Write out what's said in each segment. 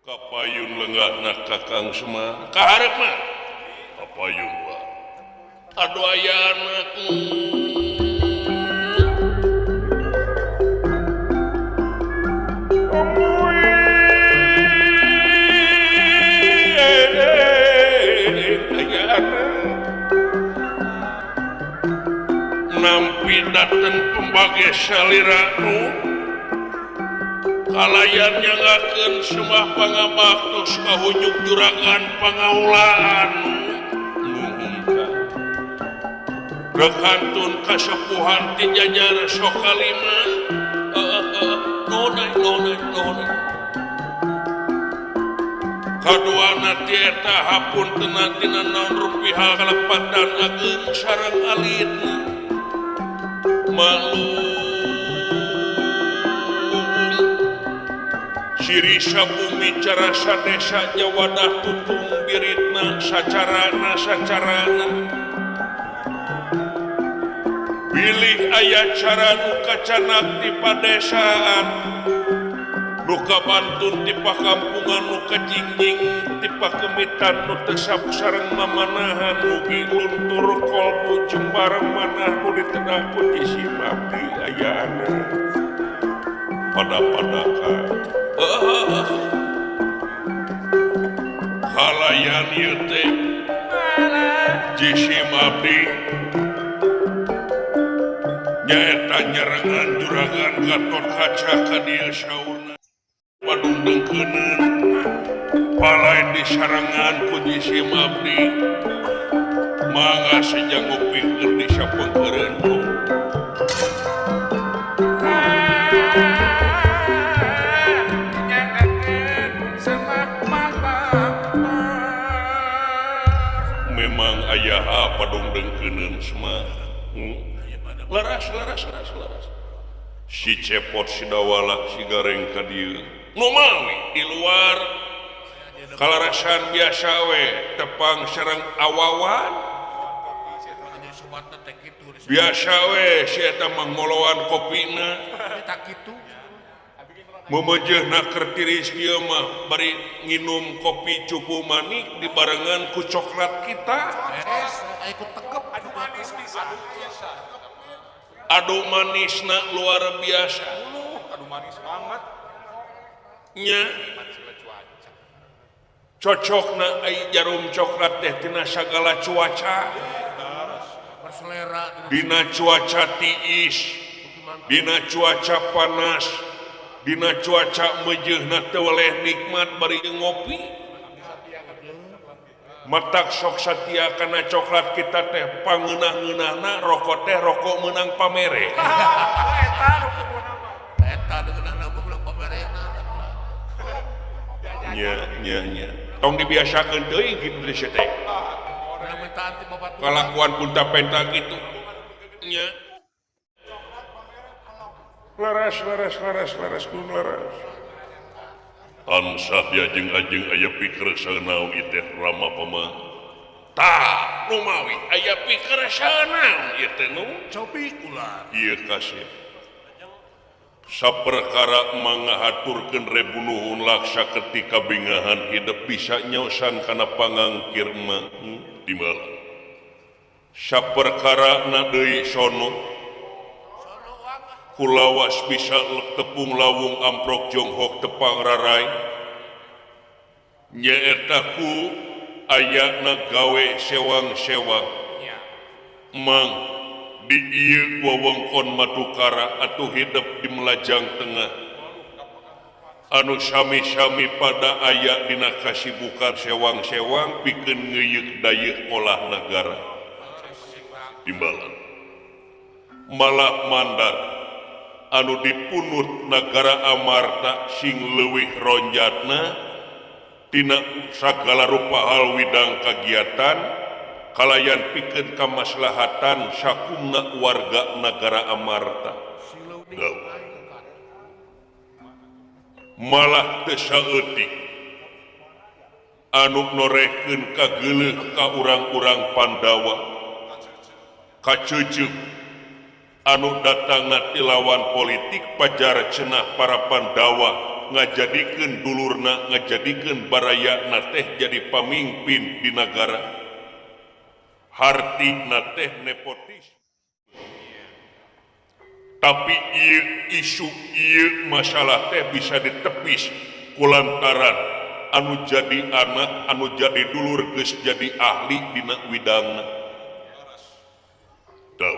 Kapayun lenggahna Kakang Semar ka hareup mah kapayun wa aduh aya anak. Nampi dateng pembagi saliranu kalayan nyangakeun sembah pangabaktos kahunyuk juragan pangaulaan nuhun ka rekantun kasepuhan ti jajar sokalima nuhun kaduana ti eta hapuntenna tina naon rupiah kalepatan ageung sareng alitna maklum Sirisa bumi carasa desa nyawadah tutung biritna sacarana sacarana bilih aya cara nu kacanak di padesaan nu kabantun di pakampungan nu kajingjing di pakemitan nu teu sareng mamanahan mugi luntur kolbu jembar manah nu ditedah ku jisim abdi ayana pada-padakan kalayan ieu teh jisim abdi nyaeta nyerengan juragan Gatot Kaca ka dieu saurna Badung dengkeuneun palai disarengan ku jisim abdi mangga sejang ngupikeun di sapengkeureun. Memang ayah Badung dengkeuneun Semar. Laras laras laras laras si Cepot si Dawala si Gareng ka dieu nu mawi di luar kalarasan biasa we tepang sareng awawan biasa we si eta mah ngoloan kopina memejehna keur tiris ieu mah bari nginum kopi cupu manik dibarengan ku coklat kita adu manisna luar biasa adu manis banget nya cocokna ai jarum coklat teh tina sagala cuaca dina cuaca tiis dina cuaca panas dina cuaca mejehna teu weleh nikmat bari ngopi matak sok satia kana coklat kita teh pangeunah-ngeunahna rokok teh rokok meunang pamere eta nu meunang pamere nya nya nya tong dibiasakeun teuing kitu teh teh kalakuan punta penta kitu nya laras laras laras laras kun laras tansah diajeng-ajeng aya pikir sanaon ieu teh Rama Pama tah nu mawi aya pikir sanaon ieu teh nu cobi ulah ieu kasih saperkara mangahaturkeun rebu nuhun laksa ketika bingahan hidup bisa nyaosan kana pangangkir mah timbalan saperkara na deui sono kulawas bisa tepung lawung amprok jonghok tepang rarai nyaeta ku ayana gawe sewang-sewang mang di ieu wewengkon Madukara atuh hidup di Melajang Tengah anu sami-sami pada aya dina kasibukan sewang-sewang pikeun ngeuyeuk dayeuh olah nagara timbalan malah mandar anu dipunut nagara Amarta sing leuwih ronjatna tina sagala rupa hal widang kagiatan kalayan pikeun kamaslahatan sakumna warga nagara Amarta malah teu saeutik anu norehkeun kageuleuh ka urang-urang Pandawa kacucuk anu datangna ti lawan politik pajar cenah para Pandawa Ngajadikeun dulurna, ngajadikeun barayana teh jadi pamimpin di nagara. Hartina teh nepotis. Tapi ieu isu ieu masalah teh bisa ditepis kulantaran anu jadi anak, anu jadi dulur geus jadi ahli dina widangna. Teu.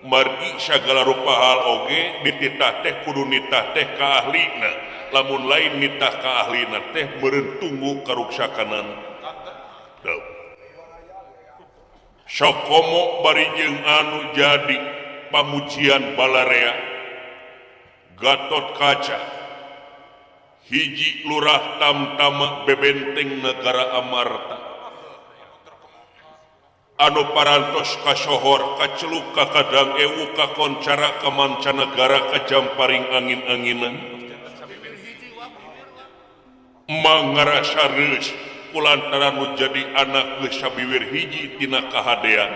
Margi sagala rupa hal oge dititah teh kudu nitah teh ka ahlina. Lamun lain nitah ka ahlina teh meureun tunggu karuksakanana. Teu. Sokomo bari jeung anu jadi pamujian balarea Gatot Kaca hiji lurah tamtama bebenteng negara Amarta anu parantos kasohor kaceluk ka kadang ewu kakoncara ka mancanegara kajamparing angin-anginan mangarasa reus kulantaran nu jadi anak geus sabiwir hiji tina kahadean.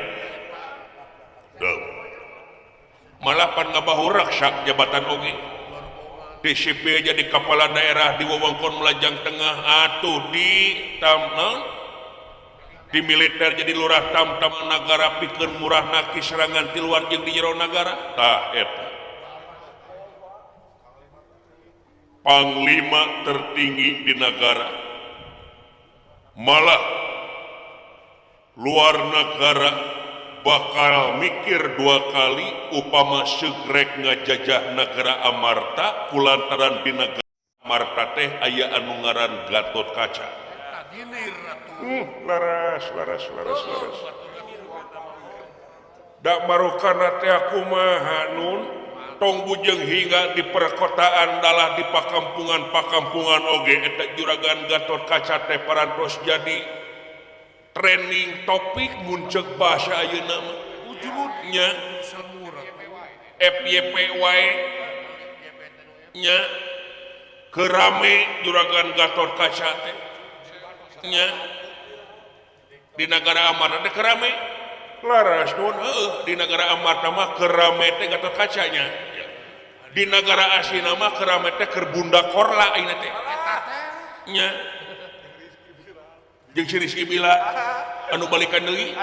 Malah pan ngabahuraksak jabatan oge di sipil jadi kepala daerah di wewengkon Melajang Tengah atuh di tamna di militer jadi lurah tamtam nagara pikeun murah naki serangan ti luar jeung di jero nagara. Tah eta panglima tertinggi di nagara, malah luar nagara bakal mikir dua kali upama segrek ngajajah negara Amarta kulantaran di negara Amarta teh aya anu ngaran Gatot Kaca. Laras laras laras laras. Dak marokana teh kumaha nun tong bujeng hingga di perkotaan dalah di pakampungan-pakampungan oge eta juragan Gatot Kaca teh parantos jadi trending topik muncul bahasa ayeuna mah ujulutnya FYP wae nya kerame juragan Gatot Kaca teh nya di negara Amarta teh kerame laras nuhun heueuh di negara Amarta mah kerame teh Gatot Kacanya di negara Asina mah kerame teh keur Bunda Korla ayeuna teh nya jeung si Rizky Bila anu balikan deui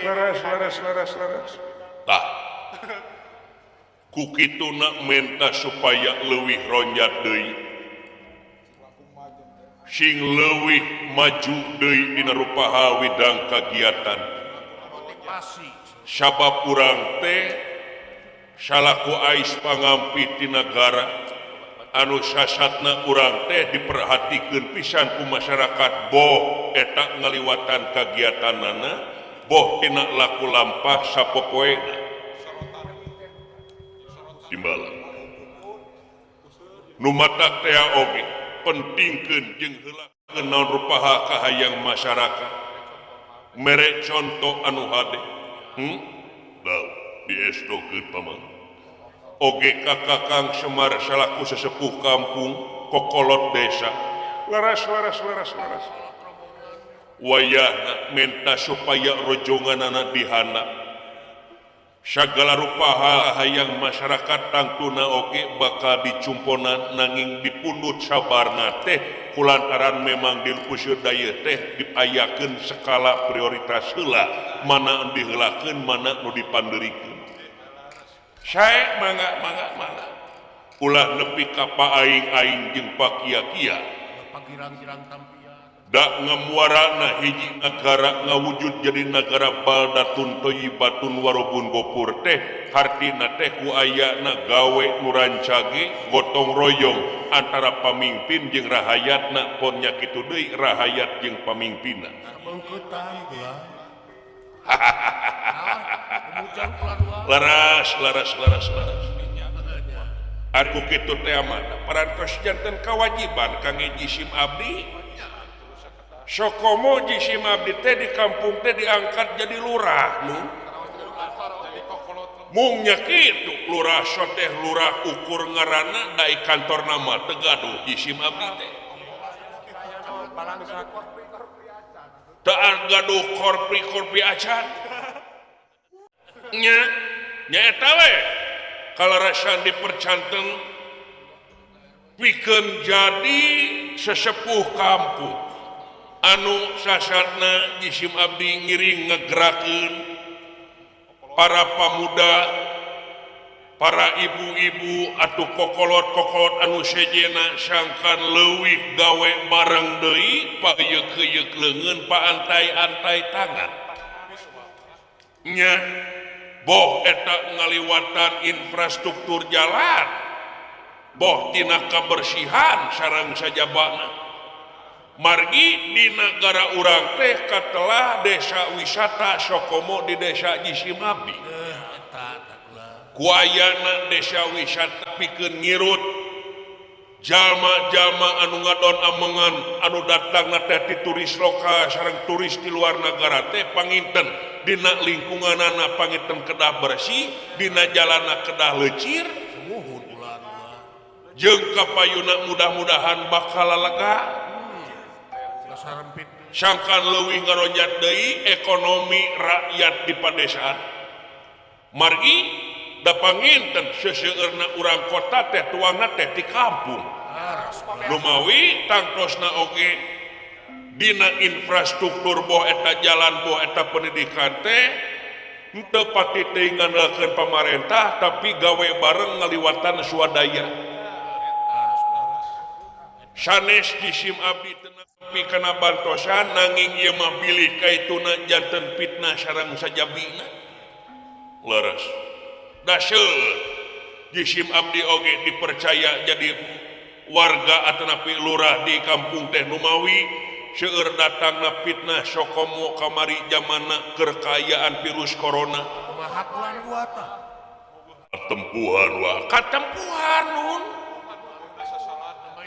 laras laras laras laras. Tah ku kituna menta supaya leuwih ronjat deui sing leuwih maju deui dina rupa widang kagiatan sabab urang teh salaku ais pangampi ti nagara anu sasatna urang teh diperhatikeun pisan ku masyarakat boh eta ngaliwatan kagiatanana boh tina laku lampah sapopoena timbalan nu matak teh oge pentingkeun jeung heulakeun naon rupaha kahayang masyarakat mere conto anu hade dau diestokeun paman oge kakakang Semar salaku sesepuh kampung kokolot desa laras laras laras laras wayahna menta supaya rojonganana dihana sagala rupa hayang masyarakat tangtuna oge bakal dicumponan nanging dipundut sabarna teh kulantaran memang di puseur dayeuh teh diayakeun skala prioritas heula mana diheulakeun mana nu dipandeurikeun. Sae mangga mangga mangga ulah nepi ka paaing-aing jeung pakia-kia dak ngamuarana hiji nagara ngawujud jadi nagara baldatun thayyibatun warobun gopur teh hartina teh ku ayana gawe nu rancage gotong royong antara pamimpin jeung rahayatna pon nya kitu deui rahayat jeung pamimpinna. Laras laras laras laras aku kitu teh amanah parantos janten kawajiban kangge jisim abdi. Sokomo jisim abdi teh di kampung teh diangkat jadi lurah nu mung nya kitu lurah soteh lurah ukur ngaranna da kantor nama teu gaduh jisim abdi teh teu gaduh korpri-korpri acan nya nya eta we kalarasan dipercanten Pikeun jadi sesepuh kampung anu sasatna jisim abdi ngiring ngegerakeun para pamuda, para ibu-ibu atau kokolot-kokolot anu sejena sangkan leuwih gawe bareng deui payeuk-yeuk leungeun paantai-antai tangan nya boh eta ngaliwatan infrastruktur jalan boh tina kabersihan sareng sajabana margi di negara urang teh katelah desa wisata Sokomo di desa Jisimabi kuayana desa wisata pikeun ngirut jalma-jalma anu ngadon amengan anu datang teh ti turis lokal sareng turis di luar negara teh panginten dina lingkunganana panginten kedah bersih dina jalana kedah leucir jeung kapayuna mudah-mudahan bakal lega sangkan leuwih ngaronjat deui ekonomi rakyat di padesaan margi da panginten seseueurna urang kota teh tuangna teh di kampung lumawi tangtosna oge dina infrastruktur boh eta jalan boh eta pendidikan teh henteu pati teuing ngandalkeun pamarentah tapi gawe bareng ngaliwatan swadaya sanes jisim abdi teu nepi kana bantosan nanging ieu mah bilih kaituna janten fitnah sareng sajabina leres daseur jisim abdi oge dipercaya jadi warga atanapi lurah di kampung teh Numawi seueur datangna fitnah Sokomo kamari jamana keur kaayaan virus corona kumaha ulah gua tah katempuhan wa katempuhan nun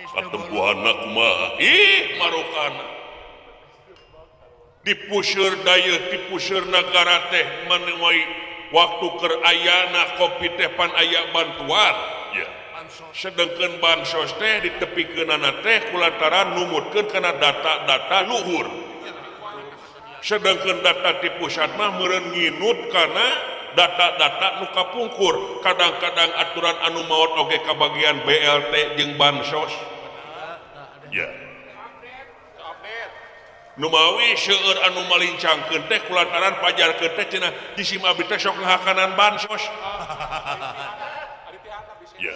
katempuhanna kumaha ih marokana dipuseur dayeuh dipuseur nagara teh manuai waktu keur ayana kopi teh pan aya bantuan ya sedengkeun bansos teh ditepikeunana teh kulantaran numutkeun kana data-data luhur sedengkeun data ti pusat mah meureun nginut kana data-data nu kapungkur kadang-kadang aturan anu maot oge kabagian BLT jeung bansos ya Numawi seueur anu malincangkeun teh kulantaran pajarkeun teh cenah jisim abdi teh sok ngahakanan bansos ya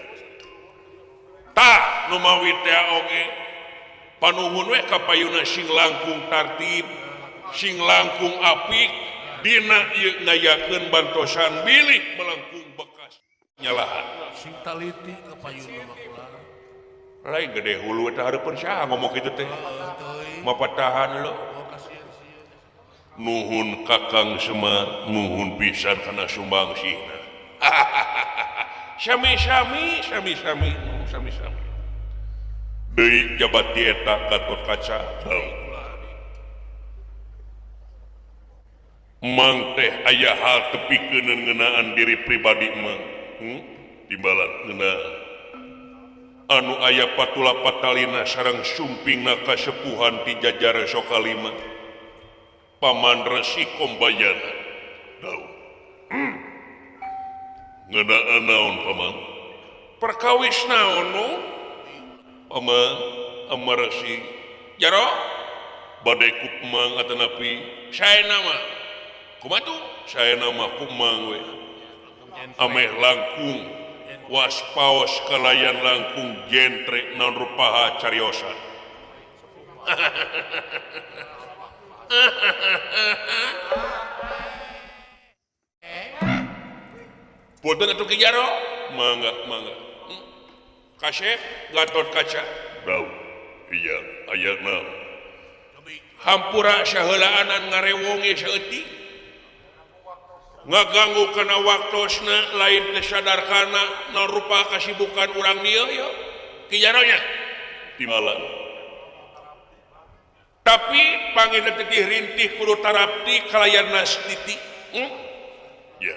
tah Numawi teh oge panuhun we kapayuna sing langkung tartib sing langkung apik dina ieu ngayakeun bantosan bilih melengkung bekas nyalahan sing taliti kapayuna mah ulah lain gede hulu eta hareupeun saha ngomong kitu teh mapatahan lo nuhun kakang Semar nuhun pisan kana sumbangsihna sami-sami sami-sami sami-sami deui jabat di eta Gatot Kaca Mang teh aya hal tepikeun ngeunaan diri pribadi mang timbalan ngeunaan anu aya patula patalina sareng sumpingna kasepuhan ti jajar Sokalima Paman Resi Kombayana daun ngeunaan naon paman perkawis naon nu paman Amar Resi jaro bade ku mang atanapi saena mah kumaha tuh saena mah ku mang we ameh langkung waspaos kalayan langkung jentre non rupaha cariosan Punten atuh Ki Jaro mangga mangga kasep Gatot Kaca bau iya aya naon hampura saheulaanan ngarewoge saeutik ngaganggu kana waktosna lain teu sadar kana naon rupa kasibukan urang dieu yo Ki Jaro nya timbalan tapi panggil teh rintih kudu tarapti kalayan nastiti ya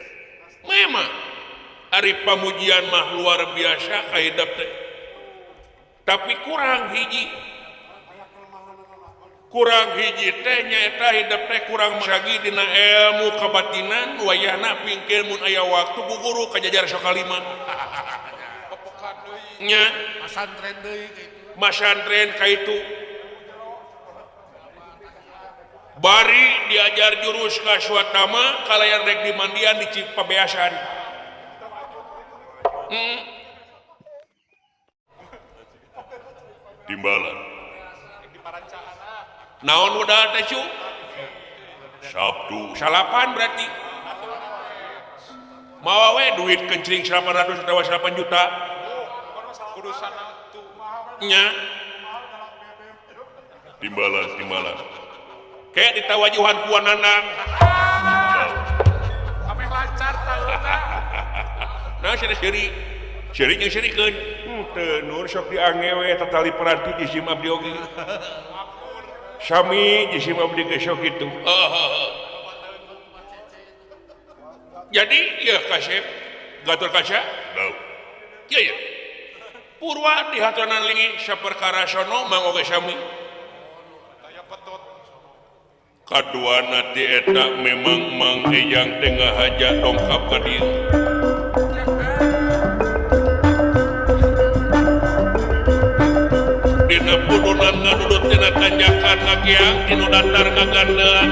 memang ari pamujian mah luar biasa kahidap teh tapi kurang hiji teh nyaeta hidep teh kurang lagi dina ilmu kebatinan wayahna pingkeun mun aya waktu guguru ka jajar Sokalima Nya masantren deui kitu. Masantren ka itu. Bari diajar jurus ka Swatama kalayan rek dimandian di Cipabeasan. Timbalan. Naon udah teh cu? Sabtu salapan berarti. Mawa we duit kencring 800 atawa 8 juta. Nya. Timbalan, timbalan. Kayak ditawajuhan ku Nanang. Ameh lancar taeuna. Nah, seri-seri. Seri jeung serikeun. Teu nur sok diange we tatali peranti jisim abdi oge. Sami jisim abdi ge sok kitu. Jadi ya kasep Gatot Kaca. Iya ya. Purwa dihatonan lingi saperkara sono mang oge sami. Kaduana ti eta memang Mang Eyang teh ngahaja dongkap ka dieu. Dina pudunan ngadudut tina tanjakan ngageang tinu datar ngagandean.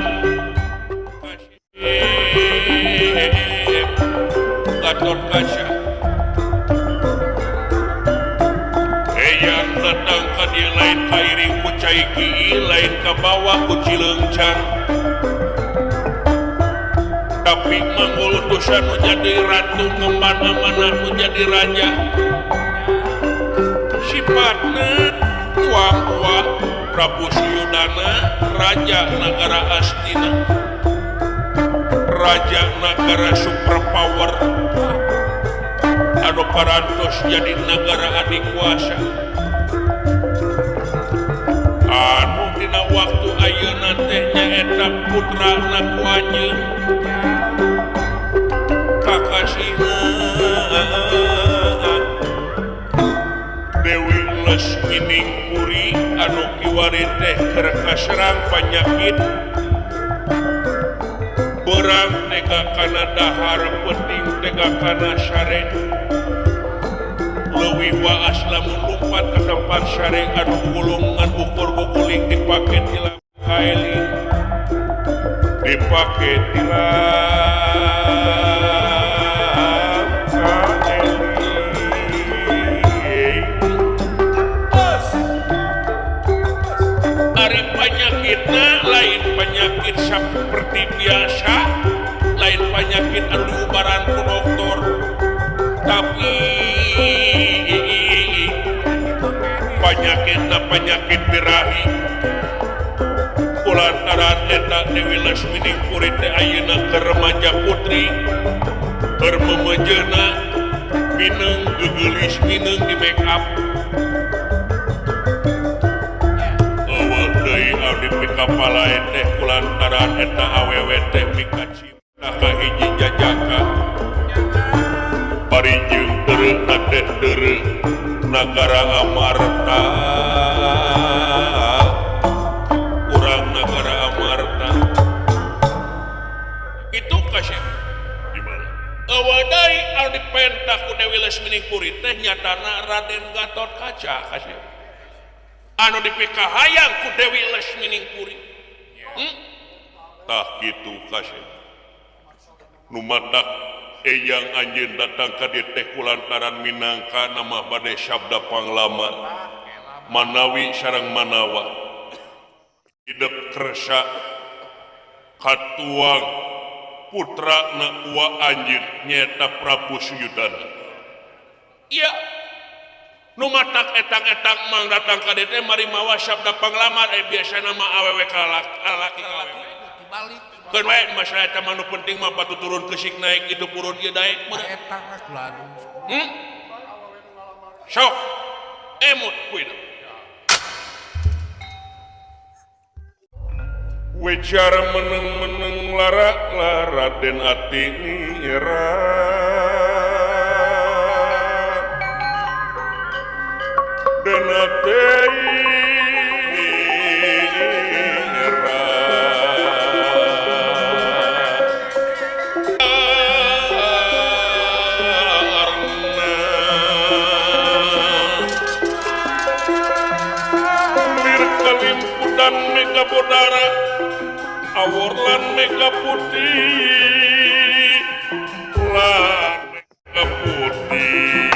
Gatot Kaca. Eyang datang ka dieu lain kairing ku cai kieu lain ka bawah ku Cileungcang. Tapi mangulutusan nu jadi ratu ngemana-mana nu jadi raja. Sifatna tuang-tua Prabu Suyudana raja nagara Astina. Raja nagara superpower. Anu parantos jadi nagara adikuasa. Anu dina waktu ayeuna teh nyaeta putrana ku anjeun. Kakasihna Dewi Lesminingpuri anu kiwari teh keur kaserang panyakit berang tega kana dahar penting tega kana sare leuwih waas lamun lumpat ka tempat sare anu gulung ngan ukur guguling dipake tilam kaeli dipake tilam kaeli. Ari panyakitna lain penyakit seperti biasa, lain penyakit anu diubaran ku dokter, tapi penyakitna penyakit birahi. Kulantaran eta Dewi Lesminingpuri teh ayeuna keur remaja putri, keur memejeuna mineng geugeulis mineng di make up. Eueuh deui anu dipikapalae teh kulantaran eta awewe teh mikacinta ka hiji jajaka. Bari jeung deureuhna teh deureuh nagara Amarta. Urang nagara Amarta. Itu kasih di mana? Eueuh deui anu dipenta ku Dewi Lesminingpuri teh nyatana Raden Gatot Kaca kasih. Anu dipikahayang ku Dewi Lesminingpuri. Tah kitu kasih. Nu matak Eyang anjeun datang ka dieu teh kulantaran minangka nama bade sabda panglamar manawi sareng manawa. Idep kersa katuang putrana ua anjeun nyaeta Prabu Suyudana. Iya. Nu matak etang-etang mang datang ka dieu teh mari mawa sabda panglamar biasana mah awewe ka lalaki ka awewe. Dibalik. Keun we masalah eta mah nu penting mah batu turun kesik naik itu purun ieu daek meureun. Eta mah kulan. Sok emut kuina. Wicara meneng-meneng lara-lara den ati nira. Den ati nira. Arna. ngabodara awor lan mega putih lan mega putih.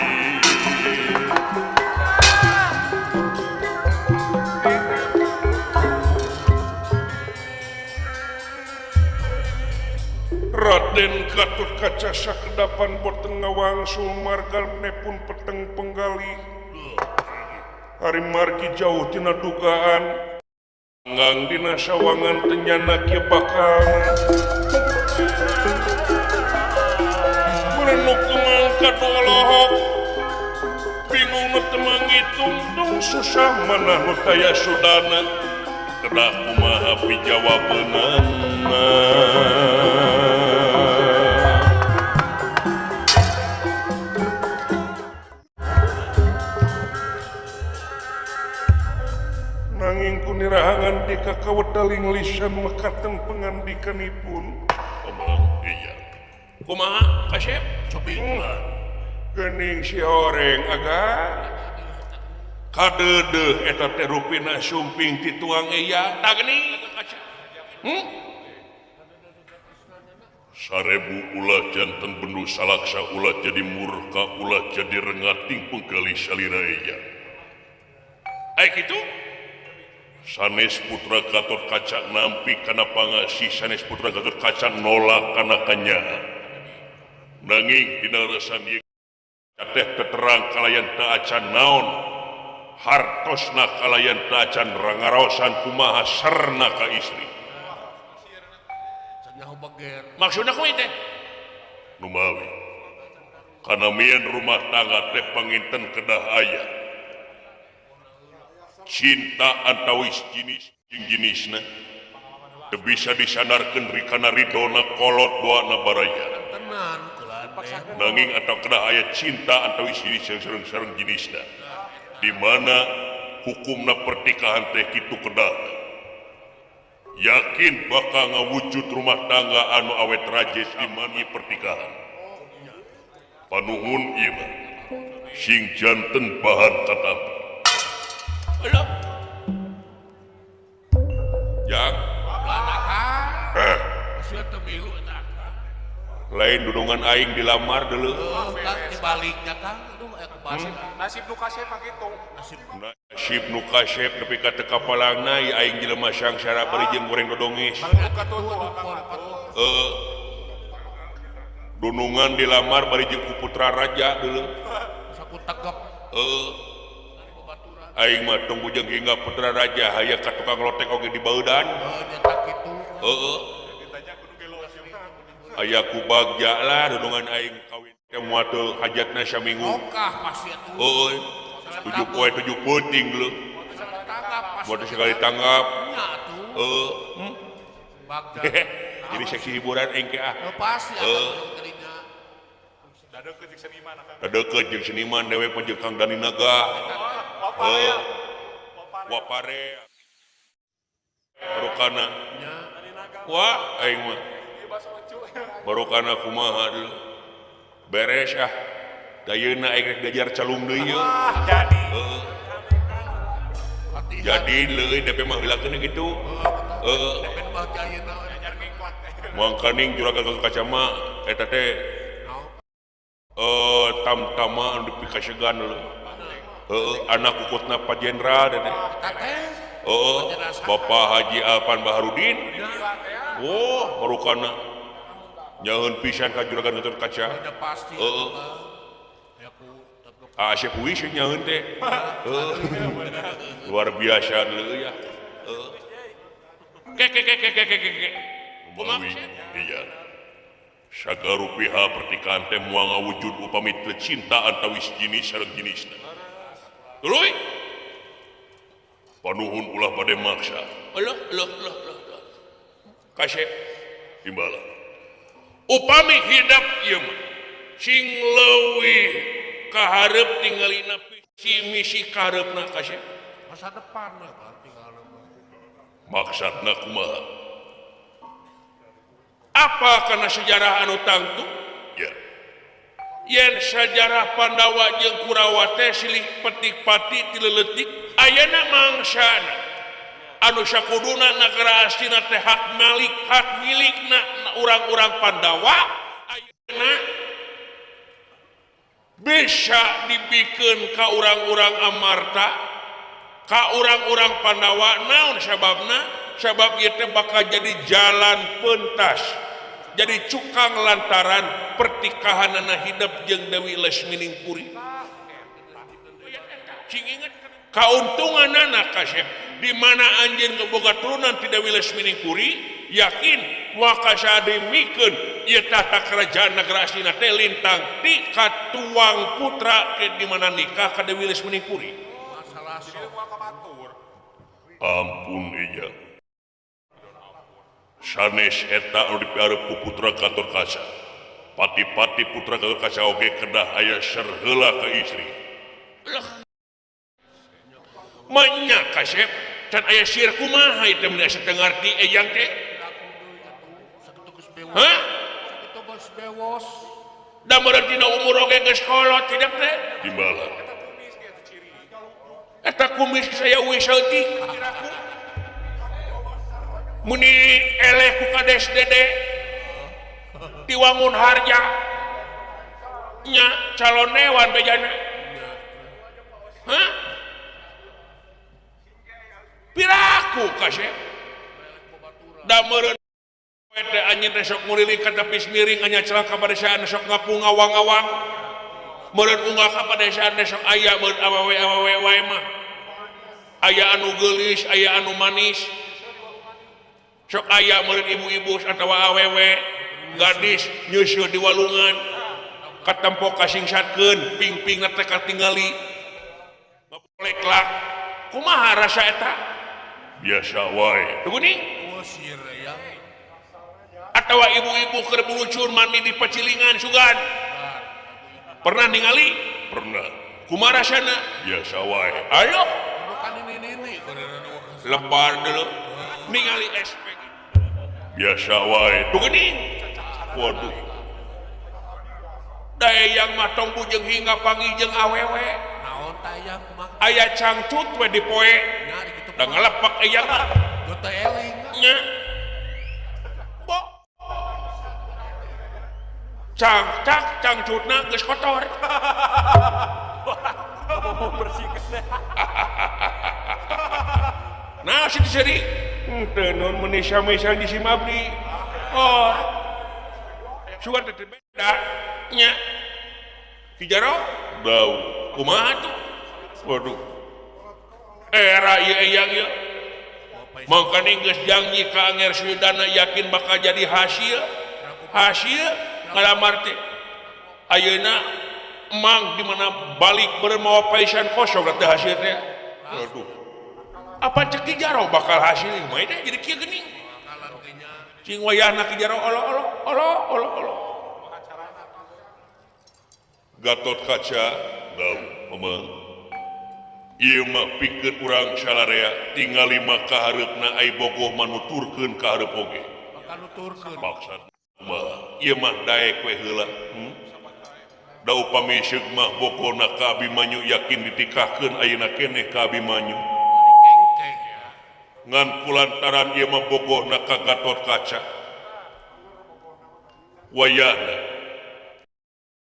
Raden Gatot Kaca sakedapan boten ngawangsul margalne pun peteng penggalih. Ari margi jauh tina dugaan ngang dina sawangan tenyana kieu bakal merenuk mangka dolohok bingung nu teu mangitung tung susah mana nu taya sudana kedah kumaha pijawabeunana. Nanging kunirahangan di kakawedaling lisan mekaten pengandikanipun. Omong iya. Kumaha kasep? Cobi. Geuning si horeng agan. Kadeudeuh eta teh rupina sumping ti tuang eya. Tah geuning kasep. Sarebu ulah janten bendu salaksa ulah jadi murka ulah jadi rengating penggalih salira eya. Ai kitu? Sanes putra Gatot Kaca nampi kana pangasih sanes putra Gatot Kaca nolak kana kanyahan. Nanging dina resan ieu teh teterang kalayan teu acan naon hartosna kalayan teu acan rangaraosan kumaha sarna ka istri. Maksudna kumaha teh? Numawi kana mieun rumah tangga teh panginten kedah aya cinta antawis jenis jeung jenisna teu bisa disandarkeun rikana ridona kolot doana baraya. Nanging atau kedah aya cinta antawis jenis jeung sareng-sareng jenisna di mana hukumna pernikahan teh kitu kedah yakin bakal ngawujud rumah tangga anu awet rajes di mana pernikahan. Panuhun ieu mah sing janten bahan katampi. Halo. Jang. Lain dudungan aing dilamar dulu. Dibaliknya Kang, aduh aya kebasik. Nasib nu kasep kitu. Nasib nu kasep nepi ka teu kapalangna ieu aing jelema sangsara bari jeung goreng dodongis. Heeh. Dunungan dilamar bari jeung ku putra raja dulu. Saku tegep. Heeh. Aing mah tunggu jeung hingga putra raja aya ka tukang lotek oge dibaudan. Heeh. Aya ku bagja lah dunungan aing kawin teh moal teu hajatna saminggu. Heeh. 7 poe 7 peuting leuh. Moal teu sekali tanggap. Heeh. Jadi seksi hiburan aing ke ah. Heeh. Dadeukeut jeung seniman dewe mah jeung Kang Dani Naga. Wapare barokana wah aing mah barokana kumaha deui beres ah dayeuna aing rek diajar calung deui ieu jadi jadi leuy DP mah heulakeun kitu heeh mangkaning juragan Gatot Kaca mah eta teh tamtama anu dipikasegan leuy. Heeh, anak kukutna Pak Jenderal teh. Heeh, Bapak Haji Alpan Baharudin. Wah, marukana nyaheun pisan ka juragan Gatot Kaca. Heeh. Asep wis nyaheun teh. Heeh. Luar biasa leuy ya. Heeh. Ke ke ke ke ke ke ke. Kumaha iya. Sagarupiha pernikahan teh moal ngawujud upami teu cinta antawis jenis sareng jenisna. Tuluy. Panuhun ulah bade maksa. Alah, alah, alah, alah. Kasep timbala. Upami hidap ieu mah sing leuwih kahareup tingalina visi misi kahareupna kasep. Masa depan lah tinggalna. Maksudna kumaha? Apa kana sejarah anu tangtu? Ya. Yen sejarah Pandawa jeung Kurawa teh silih petik pati ti leuletik ayeuna mangsana. Anu sakuduna nagara Astina teh hak malik hak milikna urang-urang Pandawa ayeuna bisa dibikeun ka urang-urang Amarta ka urang-urang Pandawa. Naon sababna? Sabab ieu teh bakal jadi jalan pentas, jadi cukang lantaran pertikahanana hidup jeung Dewi Lesmining Puri. Cing inget kauntunganana kasep di mana anjeun ngeboga turunan ti Dewi Lesmining Puri, yakin maka sademikeun ieu tahta kerajaan negara Astina teh lintang ti katuang putra ke di mana nikah ka Dewi Lesmining Puri. Ampun iya. Sanes eta anu dipiarep ku putra Gatot Kaca. Pati-pati putra Gatot Kaca oge kedah aya serheula ka istri. Lah manya kasep can aya sir kumaha ieu teh asa teu ngarti eyang teh. Hah? Da meureun dina umur oge geus kolot tidak teh? Timbalan. Eta kumis saya uih saeutik. Muni eleh ku kades dede di Wangun Harja nya calon newan bejana. Hah? Piraku kasep da meureun teh anjeun teh sok nguriling ka tepis miring anya celaka padesaan sok ngapung ngawang-ngawang meureun unggal ka padesaan teh sok aya meureun awewe-awewe wae mah aya anu geulis aya anu manis sok aya meureun ibu-ibu atawa awewe gadis nyeuseut di walungan katempo kasingsatkeun ping-pingna teh katingali ngapoleklak kumaha rasa eta biasa wae teu geuning atawa ibu-ibu keur bulucur mandi di pacilingan sugan pernah ningali pernah kumaha rasana biasa wae ayo lebar dulu ningali SP biasa wae teu geuning waduh dayang mah tong bujeng hingga panggih jeung awewe naon tayang kumaha aya cangcut we di poe da ngalepak eyang teu eling nya bo cangcak cangcutna geus kotor nah si seri teu naon meuni sami-sami di Simabdi oh sugan teh beda nya Ki Jaro bau kumaha tuh waduh era ieu eyang ieu mangkana geus janji ka Anger Suyudana yakin bakal jadi hasil hasil ngalamar teh ayeuna emang di mana balik beureum mawa paisan kosong teh hasil teh waduh apa cek Ki Jaro bakal hasil mah teh jadi kieu geuning cing wayahna Ki Jaro olo olo olo olo olo Gatot Kaca bau omong ieu mah pikeun urang salarea tingali mah kahareupna ai bogoh manuturkeun ka hareup oge bakal nuturkeun maksad mah ieu mah daek we heula da upami seuk mah bogohna ka Abimanyu yakin ditikahkeun ayeuna keneh ka Abimanyu ngan kulantaran ieu mah bogohna ka Gatot Kaca wayahna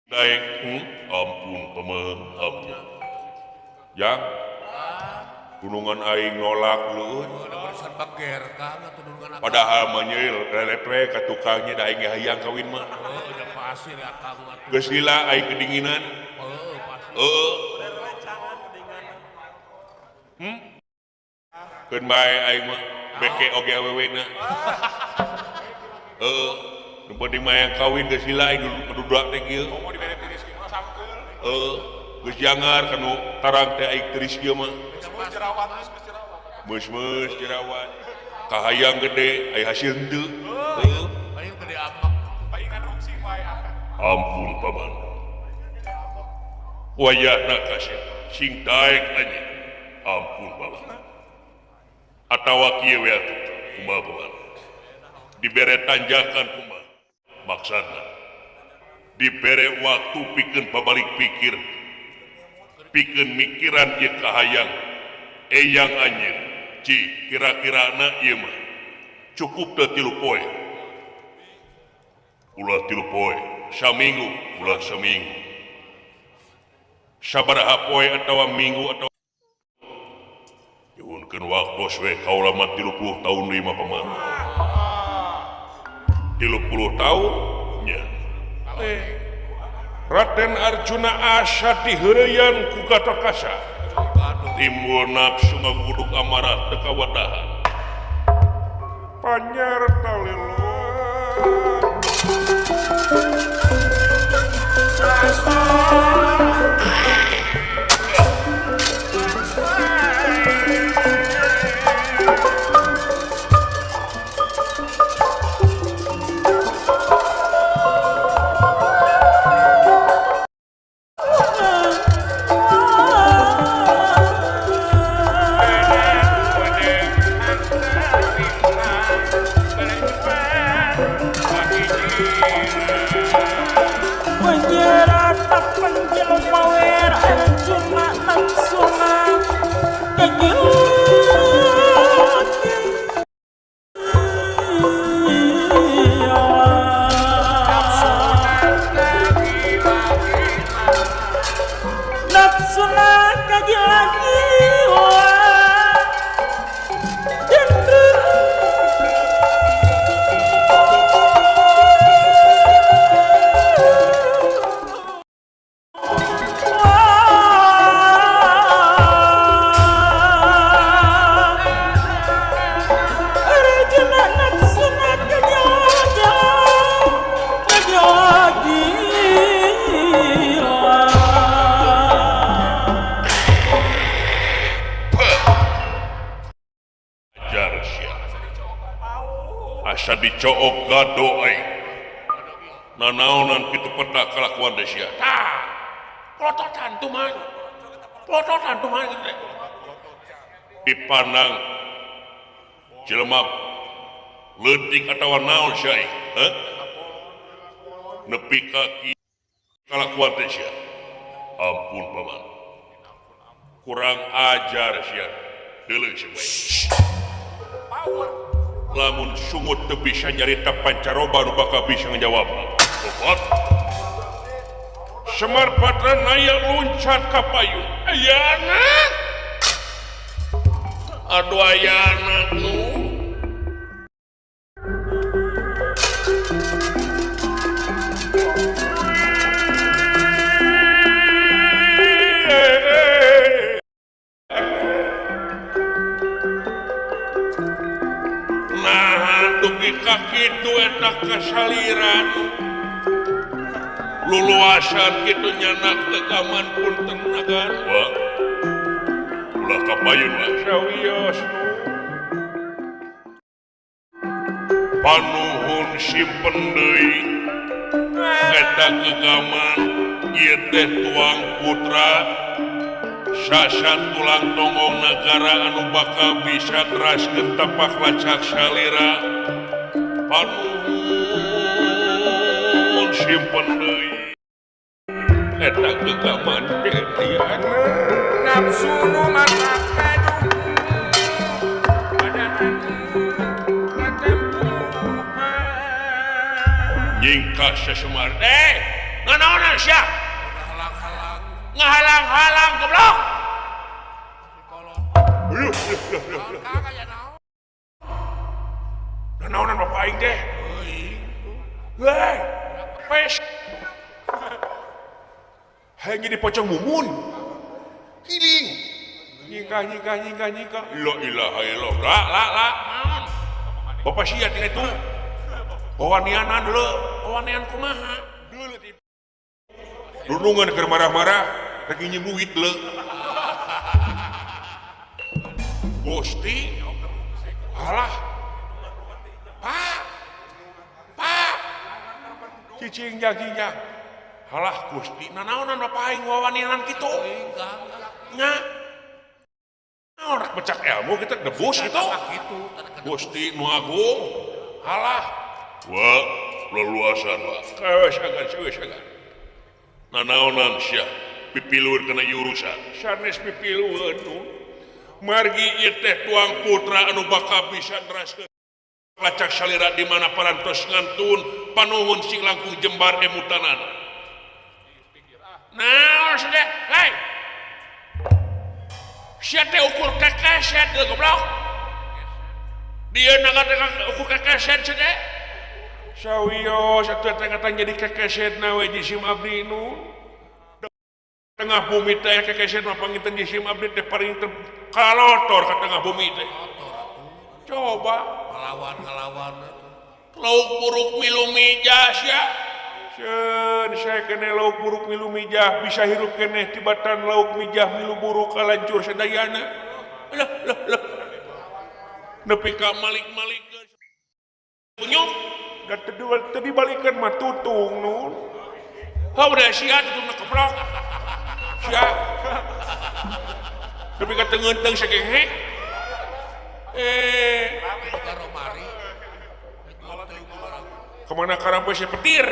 daek ampun paman ampun jang gunungan aing nolak leueut padahal mah nyeul lelet we ka tukangnya da aing hayang kawin mah geus lila aing kedinginan heuh keun bae aing mah beke oge awewena heuh nu penting mah hayang kawin geus lila aing dudak teh kieu heuh geus jangar kanu tarang teh aing tiris kieu mah meus-meus jerawat kahayang gede aya hasil henteu heuh ampun paman wayahna kasep sing daek anjeun ampun paman atawa kieu we atuh kumaha paman dibere tanjakan kumaha maksudna dibere waktu pikeun pabalik pikir pikeun mikiran ieu kahayang eyang anjeun Ci kira-kirana ieu mah cukup teu 3 poe. Ulah 3 poe, saminggu, ulah saminggu. Sabaraha poe atawa minggu atawa nyuhunkeun waktos we kaula mah 30 tahun deui mah paman. 30 tahun nya. Raden Arjuna asa diheureyan ku Gatotkaca. Timbul nafsu ngaguduk amarah teu kawadahan. Panyarta lelong. Asa dicook gado aing. Nanaonan kitu peta kalakuan teh sia. Tah. Plototan tuh mah. Plototan tuh mah gitu. Dipandang jelema leutik atawa naon sia aing, heuh? Nepi ka kalakuan teh sia. Ampun paman. Kurang ajar sia. Deuleu sia bae. Lamun sungut teu bisa nyarita pancaroba nu bakal bisa ngajawab. Opat. Semar Patra naya loncat ka payung. Ayana. Aduh ayana nu. Kitu eta kasaliran luluasan kitu nyanak tekaman pun tenagan wah ulah kapayun lah sawios panuhun simpen deui eta kegaman ieu teh tuang putra sasat tulang tonggong nagara anu bakal bisa teraskeun tapak lacak salira. Panuhun simpen deui eta gegaman teh aya nafsu nu matak gaduh badan katempuhan nyingkah sasemar nganaonan sia ngahalang-halang goblok naonan bapak aing teh. Hei, pes. Hayang jadi pocong mumun. Hiling. Nyingkah nyingkah nyingkah nyingkah. La ilaha illallah. La la la. Bapak sia tina itu. Wawanianan deuleu, wawanian kumaha? Deuleu ti. Dunungan keur marah-marah, rek nginjem duit deuleu. Gusti. Halah. Pak, Pak, cicing jaginya, halah Gusti, nanaonan bapak aing wawanianan kitu, nya, orang becak ilmu kita debus gitu, Gusti nu agung, halah, wah, leluasan wah, kawesagan, kawesagan, nanaonan sia, pipiluhur kana ieu urusan, sanes pipiluhur nu. Margi ieu teh tuang putra anu bakal bisa neraskeun lacak salira di mana parantos ngantun panuhun sing langkung jembar emutanana. Nah, sudah, hei. Sia teh ukur kekeset deui goblok. Dia naga ukur kekeset sia teh. Sawios atuh teh ngatang jadi kekeset na we jisim abdi nu. Tengah bumi teh kekeset mah panginten jisim abdi teh paling kalotor ka tengah bumi teh. Coba ngelawan-ngelawan lauk buruk milu mijah sia. Seun saya kene lauk buruk milu mijah bisa hirup keneh tibatan lauk mijah milu buruk kalancur sadayana. Lah lah lah. Nepi ka malik-malikeun. Kunyuk da teu dibalikeun mah tutung nun. Hau da sia tutungna keprok. Sia. Nepi ka teu ngeunteung sakehek. Eh, kemana karampe si petir?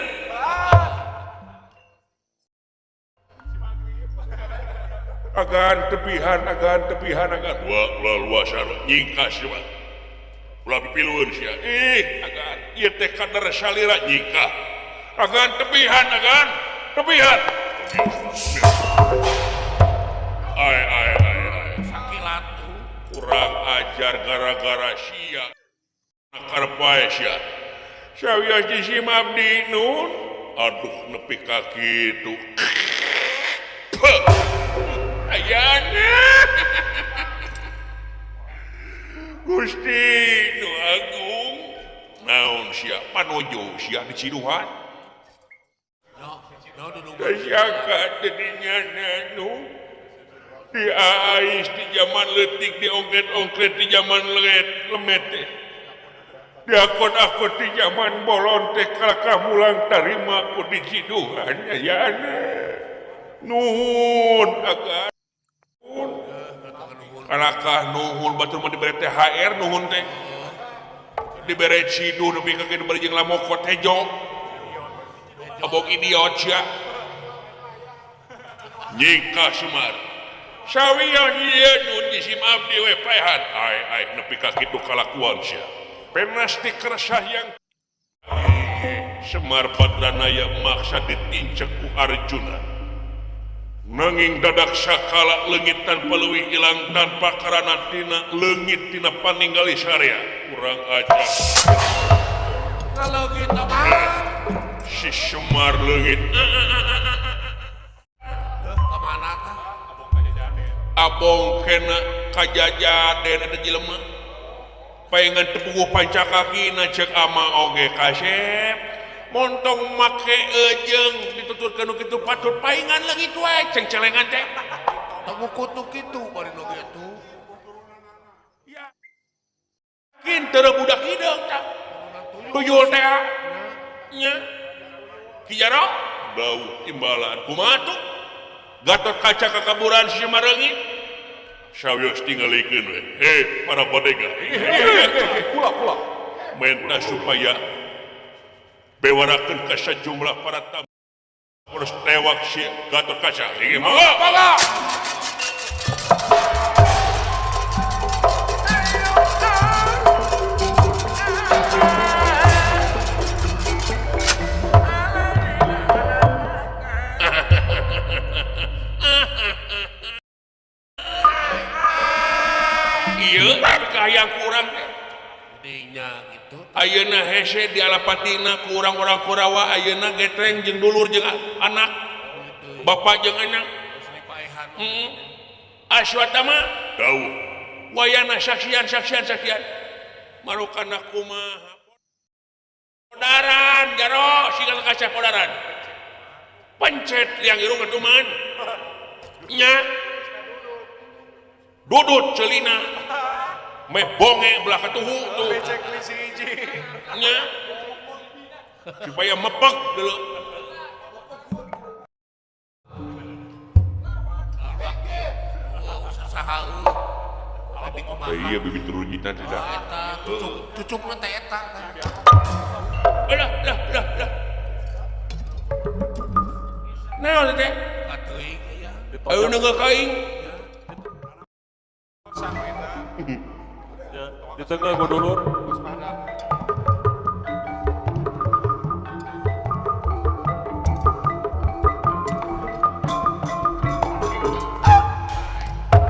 Agan tepihan, agan tepihan, agan. Wah, ulah luasan, nyingkas coba. Ulah pipilueun sia. Ih, agan, ieu teh kadar salira nyingkah. Agan tepihan, agan, tepihan. Ai, ai, ai, ai. Sakilat. Kurang ajar gara-gara sia. Karep wae sia. Sawios jisim abdi nun. Aduh nepi ka kitu. Ayana. Gusti nu agung. Naon sia panojo sia diciduhan. Siaka tadinya nu diais di zaman leutik diongkret-ongkret di zaman lemet teh. Diakon-akon di zaman bolon teh kalakah mulang tarima ku diciduhan ayana. Nuhun agan. Kalakah nuhun batur mah dibere THR nuhun teh. Dibere ciduh nepi ka dibere jeung lamokot hejo. Abong idiot sia. Nyingkah Semar. Sawios ieu nun jisim abdi we paehan. Ai ai nepi ka kitu kalakuan sia. Penasti keresah yang Semar Badranaya maksa ditincek ku Arjuna. Nanging dadak sakala leungit tanpa leuwih ilang tanpa karana tina leungit tina paninggali sarea. Kurang ajar. Si Semar leungit. Abong kena kajajaden eta jelema. Paengan tepuguh pancakakina ceuk ama oge kasep. Montong make ejeung dituturkeun nu kitu patut paingan leungit wae cengcelengan teh. Tong kutu kitu bari nu kitu. Yakin teu budak hideung tah. Tuyul teh nya. Ki Jaro bau imbalan kumaha tuh? Gatot Kaca kakaburan si Semar leungit. Sawios tingalikeun we. Hei para bodega. Kula kula. Menta supaya bewarakeun ka sajumlah para tamu. Terus tewak si Gatot Kaca. Iki mangga. Mangga. Ieu hayang kurang dinya gitu. Ayeuna hese di alapatina ku urang-urang Kurawa ayeuna getreng jeung dulur jeung anak. Bapak jeung anak. Heeh. Aswatama dawuh. Wayana saksian saksian saksian. Marukana kumaha? Podaran jaro siga kaca podaran. Pencet yang irung ketuman. Nya. Dudut celina. Meh bonge belah katuhu tuh. Nya. Supaya mepek dulu. Iya bibit rujitan tidak. Cucukna teh eta. Lah lah lah lah. Naon teh? Teuing aya. Ayo neunggeul ka aing. Ya, di tengah gua dulur.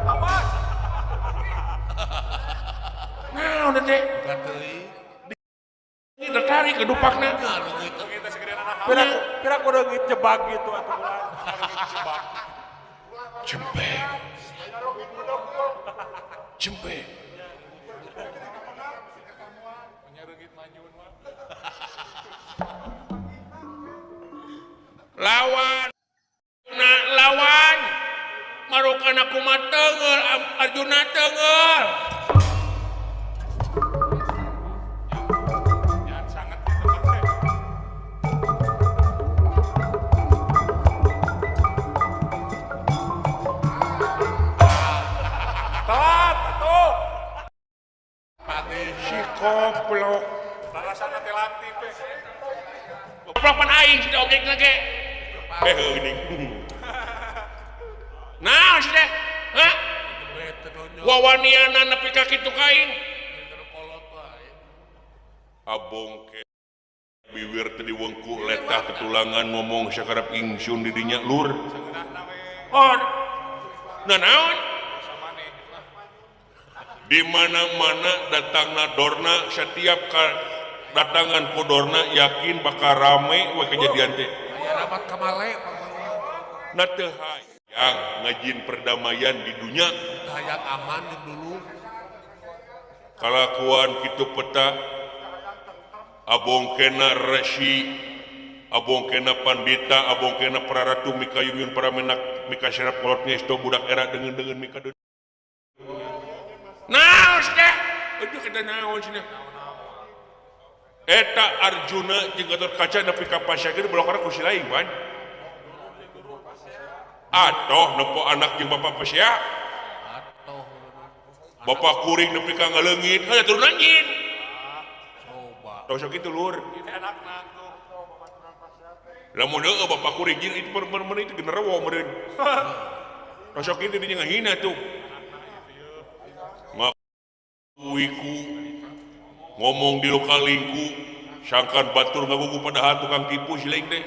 Awas. Nah, udah teh. Ini tertarik ke dupakna. Pira kudu ngejebak gitu atuh. Cempe. Cempe. Lawan. Nah, lawan. Marukan aku mah teunggeul, Arjuna teunggeul. Goblok. Rasana teh lanti teh. Goblok pan aing si objekna ge. Geuning. Nah, si teh. Hah? Wawaniana nepi ka kitu ka aing. Abong ke biwir teh diwengku letah ketulangan ngomong sakarep ingsun di dinya lur. Oh. Nah naon? Di mana-mana datangna Dorna, setiap datangan ku Dorna yakin bakal rame we kejadian teh. Aya rapat kamale na teu hayang ngajin perdamaian di dunia. Hayang aman dulu. Kalakuan kitu peta abong kena resi, abong kena pandita, abong kena praratu mikayungyun para menak mikaserap kolot ngesto budak era deungeun-deungeun mika naon teh? Aduh kita naon cenah. Eta Arjuna jeung Gatotkaca nepi ka pasyakeun belokana ku si lain pan. Atoh nempo anak jeung bapak pasya. Atoh. Bapak kuring nepi ka ngaleungit, heuh turun anjing. Coba. Tong sok kitu lur. Lamun heueuh bapak kuring jeung itu mer itu genderuwo meureun. Tong sok kitu dinya ngahina tuh. Wiku ngomong di lokalingku sangkan batur ngagugu padahal tukang tipu si lain teh.